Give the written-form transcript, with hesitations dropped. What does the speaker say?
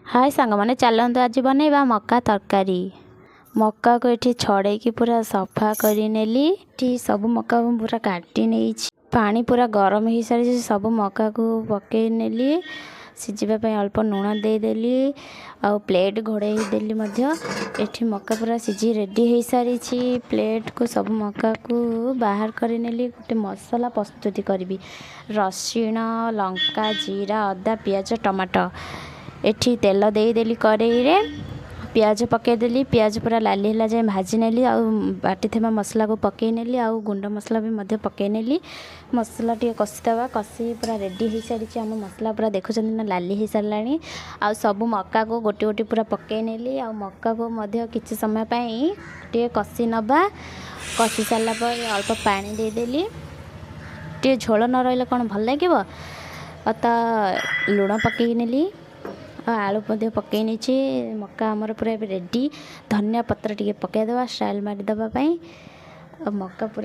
ହାଏ ସାଙ୍ଗମାନେ, ଚାଲନ୍ତୁ ଆଜି ବନେଇବା ମକା ତରକାରୀ। ମକାକୁ ଏଠି ଛଡ଼େଇକି ପୁରା ସଫା କରିନେଲି। ଏଠି ସବୁ ମକାକୁ ମୁଁ ପୁରା କାଟି ନେଇଛି। ପାଣି ପୁରା ଗରମ ହେଇସାରିଛି, ସବୁ ମକାକୁ ପକେଇ ନେଲି। ସିଝିବା ପାଇଁ ଅଳ୍ପ ଲୁଣ ଦେଇଦେଲି ଆଉ ପ୍ଲେଟ୍ ଘୋଡ଼େଇ ଦେଲି ମଧ୍ୟ। ଏଠି ମକା ପୁରା ସିଝି ରେଡ଼ି ହେଇସାରିଛି। ପ୍ଲେଟ୍କୁ ସବୁ ମକାକୁ ବାହାର କରିନେଲି। ଗୋଟେ ମସଲା ପ୍ରସ୍ତୁତି କରିବି: ରସୁଣ, ଲଙ୍କା, ଜିରା, ଅଦା, ପିଆଜ, ଟମାଟୋ। ଏଠି ତେଲ ଦେଇଦେଲି କରେଇରେ, ପିଆଜ ପକାଇଦେଲି। ପିଆଜ ପୁରା ଲାଲି ହେଲା ଯାଏଁ ଭାଜି ନେଲି ଆଉ ବାଟିଥିବା ମସଲାକୁ ପକାଇ ନେଲି ଆଉ ଗୁଣ୍ଡ ମସଲା ବି ମଧ୍ୟ ପକାଇ ନେଲି। ମସଲା ଟିକେ କଷିଦେବା। କଷି ପୁରା ରେଡ଼ି ହେଇସାରିଛି ଆମ ମସଲା। ପୁରା ଦେଖୁଛନ୍ତି ନା, ଲାଲି ହେଇସାରିଲାଣି। ଆଉ ସବୁ ମକାକୁ ଗୋଟି ଗୋଟି ପୁରା ପକାଇ ନେଲି ଆଉ ମକାକୁ ମଧ୍ୟ କିଛି ସମୟ ପାଇଁ ଟିକେ କଷି ନେବା। କଷି ସାରିଲା ପରେ ଅଳ୍ପ ପାଣି ଦେଇଦେଲି। ଟିକେ ଝୋଳ ନ ରହିଲେ କ'ଣ ଭଲ ଲାଗିବ? ଆଉ ତ ଲୁଣ ପକାଇ ନେଲି ଆଉ ଆଳୁ ମଧ୍ୟ ପକାଇ ନେଇଛି। ମକା ଆମର ପୁରା ଏବେ ରେଡ଼ି। ଧନିଆ ପତ୍ର ଟିକେ ପକାଇଦେବା ଷ୍ଟାଇଲ୍ ମାରିଦେବା ପାଇଁ। ଆଉ ମକା ପୁରା